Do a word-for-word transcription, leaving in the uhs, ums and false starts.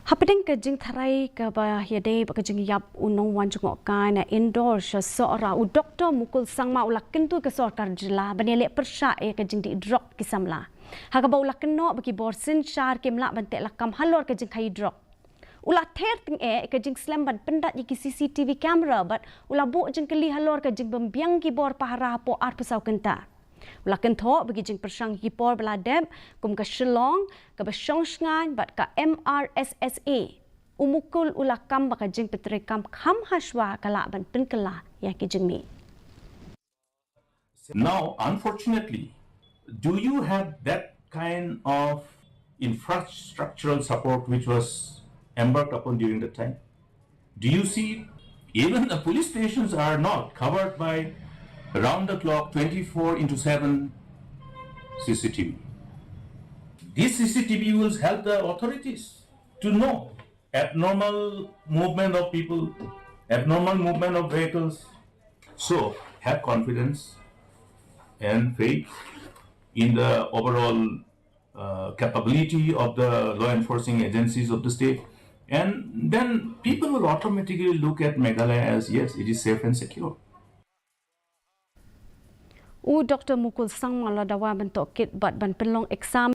Hapdeng ka jingtharai kaba ïadei bad ka jingïap u nongwan jngohkai na Indore sha Sohra, u Doktor Mukul Sangma u la kyntu ïa ka sorkar jylla ban ïaleh pyrshah ïa ka jingdih drok ki samla, ha kaba u la kynnoh ba ki bor synshar kim lah ban teh lakam halor ka jingkhaïi drok. U la ther tyngeh ïa ka jingslem ban pyndait ïa ki C C T V camera bad u la buh jingkylli halor ka jingbymbiang ki bor pahara hapoh arphew saw kynta. U la kynthoh ba ki jingpyrshang ha ki por ba la dep, kum ka Shillong, kaba shong shngaiñ bad ka M R S S A, u Mukul u la kam ba ka jingpyntreikam kham hashwa ka lah ban pynkylla ïa ki jingmih. Now, unfortunately, do you have that kind of infrastructural support which was embarked upon during the time? Do you see it? Even the police stations are not covered by round the clock twenty-four into seven C C T V. This C C T V will help the authorities to know abnormal movement of people, abnormal movement of vehicles. So have confidence and faith in the overall uh, capability of the law enforcing agencies of the state. And then people will automatically look at Meghalaya as, yes, it is safe and secure. U Doktor Mukul Sangma u la dawa ban tohkit bad ban pynlong exam